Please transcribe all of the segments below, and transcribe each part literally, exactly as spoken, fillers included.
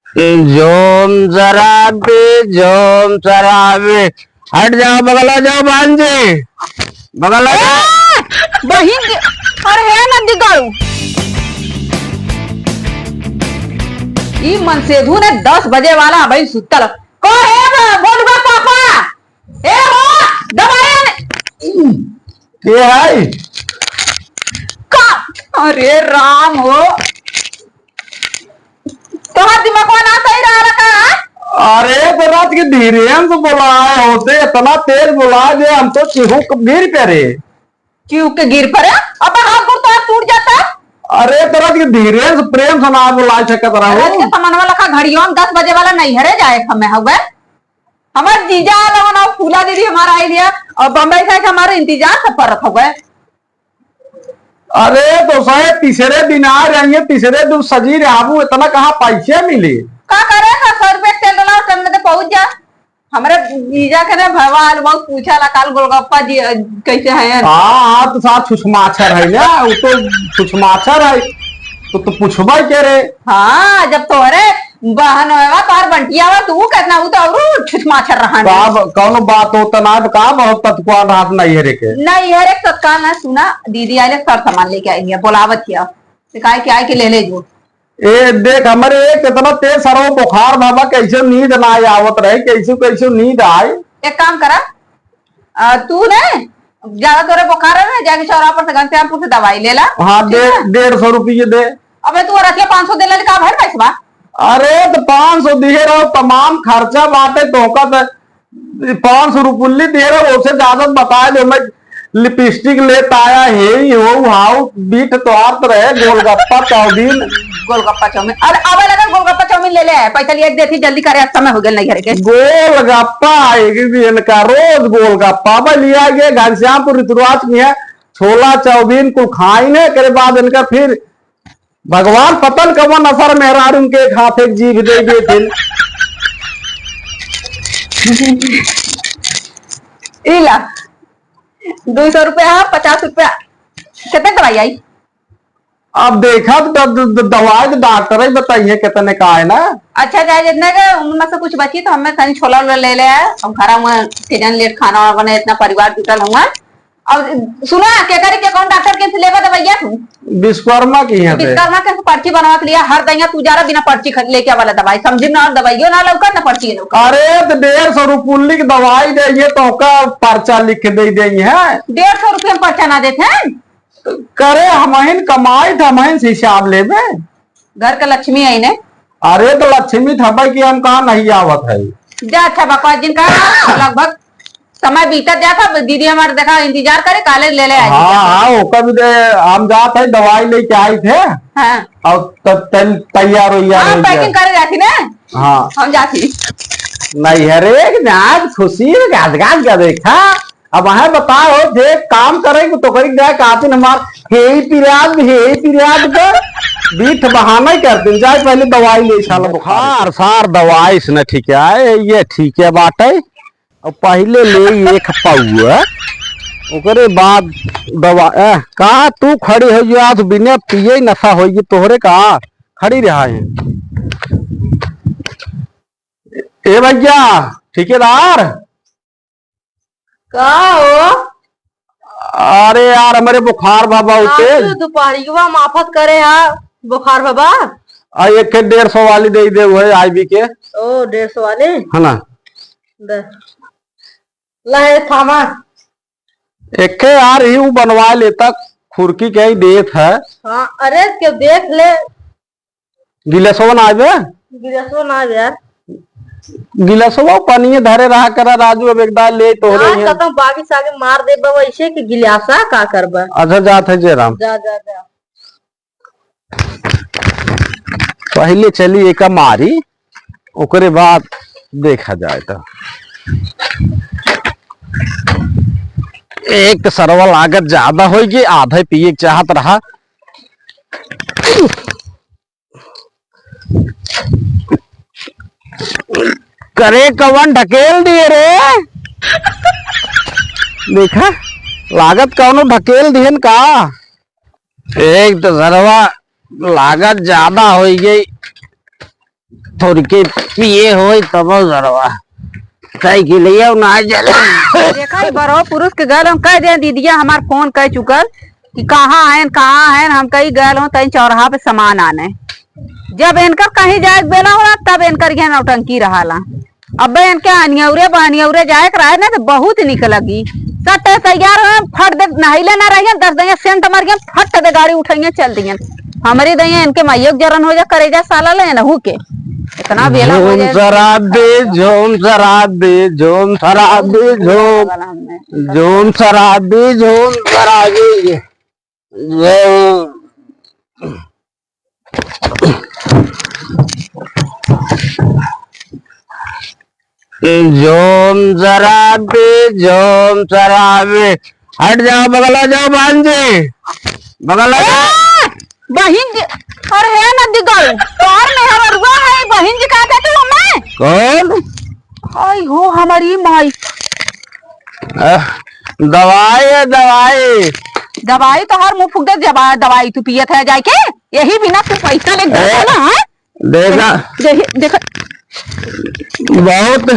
झूम शराबी, झूम शराबी। हट जाओ, बगला जाओ, बहन जी, बगला जाओ। ए, बहिन जी, अरे हे नंदी गाड़ू, ई मनसेधु ने दस बजे वाला अबही सुतल। को हे बा, बोलबा पापा? ए हो, दबाया ने। के है? का? अरे राम हो, तोहार दिमागवा ना सही रहा का? अरे, तो रात के धीरेन से बोलाए होते, इतना तेज बोला जे हम तो चिहुक गिर पड़े। चिहुक के गिर पड़े? अब हाथ गोड़ तोहार टूट जाता। अरे, तो रात के धीरेन से प्रेम से ना बोला सकत रहो। रात के सामानवा लखा घड़ियों में दस बजे वाला नैहरे जाए हमें हवे। हमार जीजा आला ना, फूला दीदी हमारा आई लिया और बम्बई से आके हमारे इंतजार से परत हवे। अरे, तो साहेब, तीसरे दिन आ जाइए, तीसरे दिन सजी रहबू, इतना कहाँ पैसे मिले? का करे, का सौ रुपया के तेल डला, टाइम में तो पहुँच जा। हमरे जीजा के ना भवा आलू बहुत पूछा ला, काल गोलगप्पा जी, अ, कैसे हैं? हाँ, हाँ, तो साथ छुछमाछर है ना, वो तो छुछमाछर है, तो, तो पूछबा के रे। हाँ, जब तोहरे बहन होएगा, तोहर बंटिया होएगा, तो वो कितना, वो तो और छुछमाछर रहन। का ब-, कौनो बात होता ना, तो का बहुत तत्काल रात नहीं है रे के। नहीं है रे, तत्काल ना सुना, दीदी आले सर सामान लेके आई है, बोलावत हिया। से काहे के आए के ले ले जो। ए, देख, हमरे एक इतना तेज सरवा बुखार बाबा, कैसे नींद ना आवत रहे, कैसे, कैसे नींद आए। एक काम करा, आ, तू ने ज्यादा तोरे बुखार है ना, जाके चौराहा पर से घनश्यामपुर से दवाई ले ला। हाँ, ठीक दे, है? डेढ़ सौ रुपये दे। अबे तू रतिया पाँच सौ दे ले, का भर पैसवा? अरे, तो पाँच सौ दिहे रहो, तमाम खर्चा बाटे, तोहका तो पाँच सौ रुपये दे रहे, ओसे ज्यादा बताए दे, मैं लिपस्टिक लेत आया, हे ही हो, हाउ, बीट तोहार तो रहे, गोलगप्पा चाउमीन। गोलगप्पा चाउमीन, अरे, आवे लगा गोलगप्पा चाउमीन ले ले आए, पैसा लिए देती, जल्दी करे, आज समय हो गया नहीं घर के। गोलगप्पा आएगी भी इनका, रोज गोलगप्पा, अब लिया गया घनश्यामपुर ऋतुराज की है, छोला चाउमीन कुल खाई ने, करे बाद इनका फिर भगवान पतन कवन असर मेहरारून के खाते जीभ दे देथिन। ई ला, दो सौ रुपया है, पचास रुपया। कितने दवाई आई? अब देखा तो द-, द-, द-, दवाई तो डॉक्टर ही बताइए कितने का है ना। अच्छा, चाहे जितने के उनमें से कुछ बची तो हमें कहीं छोला वोला ले ले आए। हम घर में के जन लेट खाना वाना बने, इतना परिवार जुटल हुआ। और सुना, केकरी के कौन डॉक्टर के से लेबा दवाइया तू? विश्वकर्मा की यहाँ पे। विश्वकर्मा के से पर्ची बनवा के लिया, हर दइया तू जा रहा बिना पर्ची खरीद लेके वाला दवाई, समझी ना, और दवाइयो ना लौका, ना पर्ची लौका। अरे, तो डेढ़ सौ रुपये की दवाई दे, ये तो का पर्चा लिख के दे दे है। डेढ़ सौ रुपये में पर्चा ना देते हैं। करे, हमहिन कमाई त हमहिन से हिसाब लेबे। घर का लक्ष्मी आई ने। अरे, तो लक्ष्मी थपे कि हम कहाँ नहीं आवत है। जा, अच्छा बकवास जिन का लगभग समय बीतत जात है, दीदी हमारे देखा इंतजार करे, काले ले ले आई। हाँ, हाँ, ओकर भी दे, हम जात है, दवाई लेके आई थे। हाँ। और त-, तै-, तैयार हो गया, हाँ, हो गया। Packing करे जाती ने। हाँ। हम जाती। नहीं, अरे, एक नाच खुशी में गाज गाज का देखा। अब वहाँ बताओ, जे काम करे तो करी गया, कातिन हमार हे ही पिराज, हे ही पिराज का बीठ बहाना ही करते। जाए पहले दवाई ले, साला बुखार। बुखार सार दवाई से न ठीक है, ये ठीक है बाटे। अब पहले ले एक पौआ, ओकरे बाद दवा-, ए, कहाँ तू खड़ी हो जो आज बिना पिए नशा होई तोहरे का खड़ी रहा है। ए भैया, ठेकेदार। का हो? अरे यार, हमरे बुखार बा बहुत आज तेज। तो दुपहरिया माफत करे हा, बुखार बा बा। आ, एक के डेढ़ सौ वाली दे दे, वही आईबी के। ओ, डेढ़ सौ वाले? है ना? दे। ले, थामा। एक के यार, ही उ बनवा लेता, खुरकी के ही देत है। हाँ, अरे, के देख ले। गिलासवा ना आवे? गिलासवा ना आवे यार। गिलासवा पानिये धरे रहा करा राजू, अब एक दाल ले तोहरे यार, ही। कतौ बागी सागे मार देबा वैसे कि गिलासा का करबा? अच्छा, जात है जयराम। जा, जा, जा। पहले चली एका मारी, ओकरे बाद देखा जाए तो। एक तो सरवा लागत ज्यादा होई कि आधा पिए के चाहत रहा। करे कवन ढकेल दिए रे? देखा, लागत कवनो ढकेल दिहन का? एक तो सरवा लागत ज्यादा होई गई। थोड़के पिए होई तब जरवा। साइकिलिया ना जले। देखा, ई बड़ो पुरुष के गल हम कह दे, दीदिया हमार फोन कह चुकल कि कहाँ हैं, कहाँ हैं। हम कही गल हो तई चौराहा पे सामान आने। जब इनकर कहीं जाए के बेला होला, तब इनकर ये नौटंकी रहाला। अबे इनके अनियौरे बनियौरे जाए के रहे ना, तो बहुत निक लगी। सट तैयार हो, फट दे नहैले ना रहिए, दस दइया सेंट मार के फट दे गाड़ी उठाइए, चल दिए। हमरी दइया इनके माइयो के जरन हो जा, करेजा साला ले नहू के। इतना बेला हो झूम जाए। शराबी, झूम शराबी, झूम शराबी, झूम, झूम शराबी, झूम शराबी। झूम शराबी, झूम शराबी। हट जाओ, बगल हो जाओ, बहन जी, बगल हो जाओ। ए, बहिन जी, अरे हे नदी गल, तोहर मेहररुआ है, बहिन जी कहा था तू हमें? कौन? आई हो हमारी माई। अह, दवाई है, दवाई। दवाई तो हर मुंह फूक दे, दवा-, दवाई तू पियत है जाके, यही बिना तू पैसा ले ए, जाता ना, हाँ? देखा, देखा, देखा। बहुत,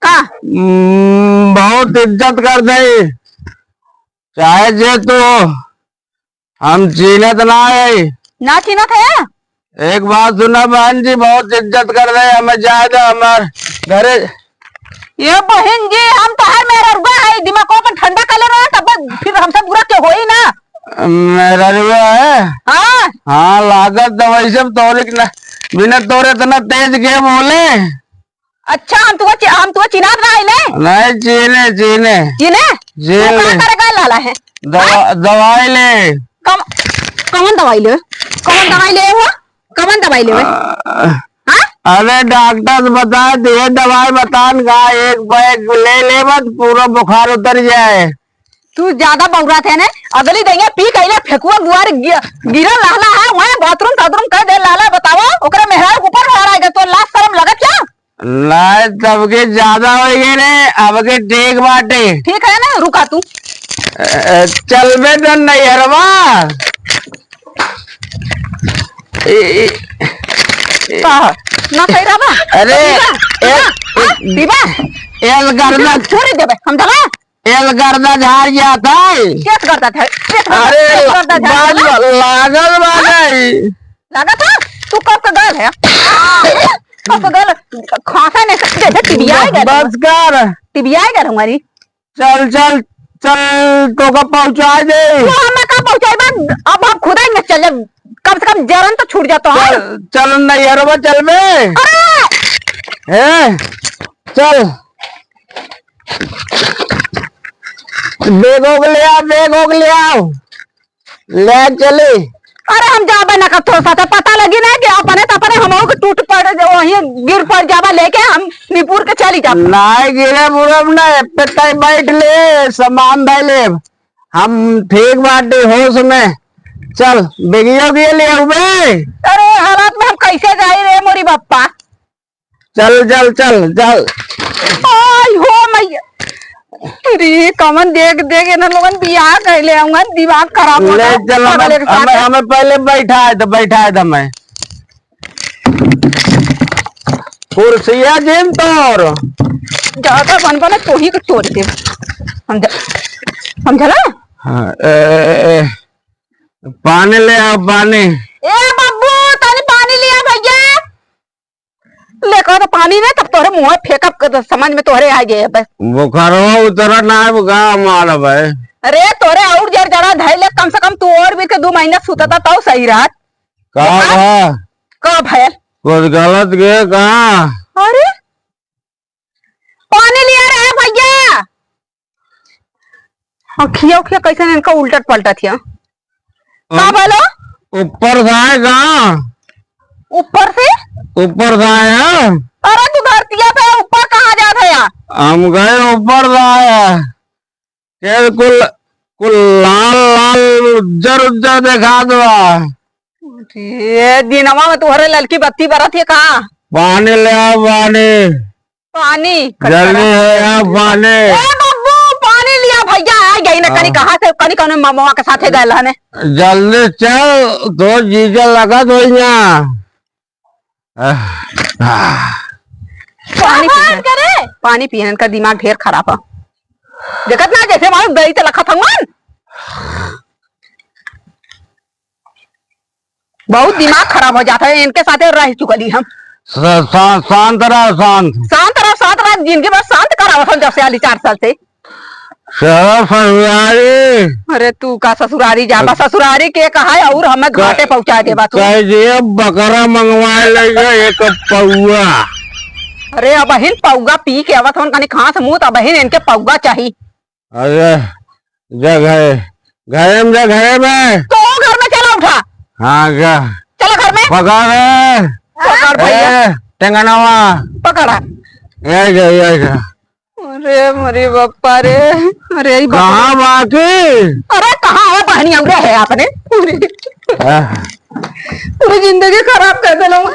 का? हम्म, बहुत इज्जत कर दे, चाहे जे तू हम चीन्हत ना है। ना चीन्हत है? एक बात सुना बहन जी, बहुत इज्जत कर रहे, हमें जाए दो हमार घरे। ये बहन जी, हम तो हर मेहररुआ है, दिमाग को अपन ठंडा कर ले रहे हैं, तब फिर हमसे बुरा क्यों होई ना? मेहररुआ है? हाँ। हाँ, लागत तो वैसे भी तोरे के ना, बिना तोरे इतना तेज के बोले। अच्छा, हम तुआ चि-, हम तुआ चिन्हात ना आइले? नहीं, चीन्हे, चीन्हे। चीन्हे? चीन्हे। तू का करे का लाला है? दवा-, हाँ? दवाई ले। कम-, कमन दवाई ले? कमन दवाई ले हो? कमन दवाई ले? आ, हाँ? अरे, डॉक्टर से बता दिए, दवाई बतान का, एक बैग ले ले, बस पूरा बुखार उतर जाए। तू ज्यादा बौरात है ने, अगली दइया पी कइले फेकुआ दुआर गि-, गिरल रहला है, वहीं बाथरूम ताथरूम कर दे लाला, बतावा, ओकरे मेहरारू के ऊपर भार आएगा, तो लाज शरम लगत क्या? लाज तबके ज्यादा होइ गए रे, अबके ठीक बाटे। ठीक है ना, रुका तू। अ, चलबे तो नैहरवा। ए, ए, ए। का? ना सही रहा बा? अरे, पीबा? ए, पीबा? हाँ? पीबा? एल गर्दा। छोड़ देबे, हम दबा। एल गर्दा झाड़ जात है। केस गर्दा झाड़, केस गर्दा, अरे, केस गर्दा झाड़ बात जाला। लागल बा नहीं। लागत है? तू कब का गल है? कब का गल? खांसा नहीं सकते, जैसे टिबिया बस, गल। बस कर। टिबिया गल हमारी। चल, चल, चल, तोका पहुँचा दे। तू हमें का पहुँचाई बा? अब हम खुदा ही न चले, कम से कम जरन तो छूट जातो है। चल, चल नैहरवा चल बे। अरे! ए, चल। बैग ओग ले आओ, बैग ओग ले आओ। ले चली। अरे हम जाबे ना कर तोर साथे, पता लगी ना कि अपने तो अपने हमहू के टूट पड़, वही गिर पड़ जाबा लेके हम निपुर के चली जाब। नाय गिरे बुरब ना, पे तय बैठ ले, सामान धइ ले। हम ठीक बाटी होश में। चल, बेगियो गियो ले आऊ बे। अरे हालत में हम कैसे जाई रे मोरी बप्पा? चल, चल, चल, चल। आई हो मैया। अरे, कमन देख, देख, इन्हन लोगन बियाह कइले हउवन, दिमाग खराब हो ले गया, चल, हमें, पागल एक साथ हमें, है। हमें पहले बैठाए दे, बैठाए दे हमें। कुर्सिया जिन तोर। ज्यादा बन बने तोही के तोड़ दे। समझा? समझला? हाँ, ए, ए, ए, पानी ले आओ, पानी। ए बब्बू, तनी पानी लिया भैया। लेकर तो पानी नहीं, तब तोहरे मुँह फेंकब, समझ में तोहरे आ गए अब। बुखारवा उतरा ना है, वो का मार अब है। अरे, तोहरे और जर जरा धइले, कम से कम तू और भी के दो महीना सुतता, तब सही रहत। का देखा? बा? का भयल? कुछ गलत गए का? अरे, पानी लिया रहे भैया। अखिया उखिया कैसे इनका उलटत पलटत हिया? का हम बोलो? ऊपर से आए का? ऊपर से? ऊपर से आए हैं। अरे तू धरतिया पे ऊपर कहाँ जात है यार? हम गए ऊपर से आए हैं। ये कुल, कुल लाल लाल उज्जर उज्जर देखा दो। ये दिनवा में तोहरे ललकी बत्ती बरत है का? पानी ले आओ, पानी। पानी, जल्दी कचरा। है यार, पानी। ए बब्बू, पानी लिया भैया, आ गई ना, कनी हाँ। कहाँ से, कनी कौन ममवा के साथे गए हने? जल्दी चल, तो जीजा लगा दो यहाँ। आह, आह। पानी पी। करे? पानी पिए, इनका दिमाग ढेर खराब है। देखत ना जैसे मालूम दही ते लखत हवन। बहुत दिमाग खराब हो जाता है, इनके साथे रह चुकली हम। स-, शा-, शांत रह, शांत। शांत रह, शांत रह, जिंदगी भर शांत करावत हन जब से आली चार साल से। चलो ससुरारी। अरे तू का ससुरारी जाबा, ससुरारी के कहा है और हमें घाटे पहुंचा देबा तू। कह दिए बकरा मंगवा लेगा एक पौआ। अरे अबहिन पौआ पी के आवत हन, कनी खांस मुंह, अबहिन इनके पौआ चाही। अरे, जा घरे, घरे में जा, घरे में। तो घर में चला उठा। हाँ, जा। चला घर में। पकड़ रे। पकड़ भैया। ए, टेंगनवा। पकड़ा। ए, जा, ए, जा। अरे, मरे बप्पा रे। अरे, ई बप्पा। कहाँ बाकी? अरे, कहाँ है बहनी, हमरे है अपने। हाँ। पूरी जिंदगी खराब कर देलो।